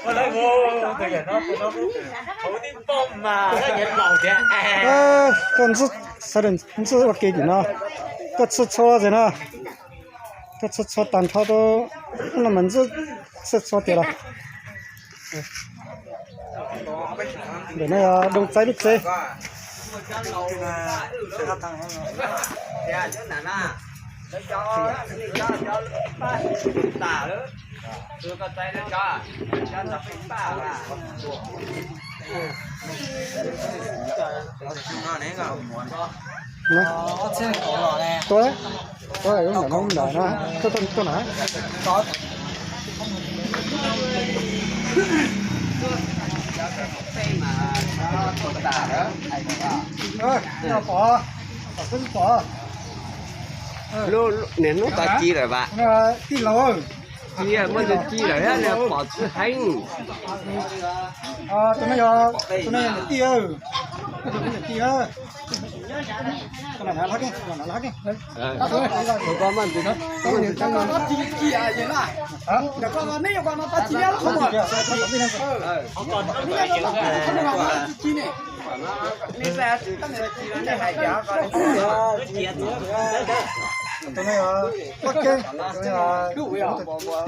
Koj ntxub, ntxub ua ke tim no, koj txhij txhua ntxiv no, koj txhij txhua tag nrho rau no mas ntxub txhij txhua tiag los. Ntawm no yog Doo Txaib lub tsev. Tuaj, tuaj lub ntawm no, tuaj, tuaj, tuaj na. Pom, pom, pom. Lub niag hnub tod ci lawm vas. Tij laug, ci muaj tus ci lawm thiab, pom tsis heev. Tus no yog, tus no yog niam tij, koj tus niam tij. Tus no yog Paj Keeb, tus no yog tij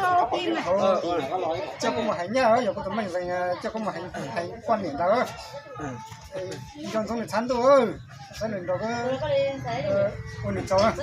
laug Xyooj, coj kuv mus heev nyaj, yog kuv tus meej zees coj kuv mus heev, heev poj niam ntawd. Nco ntsoov nws tshav ntuj, saib nws nrog ua nws tsaug.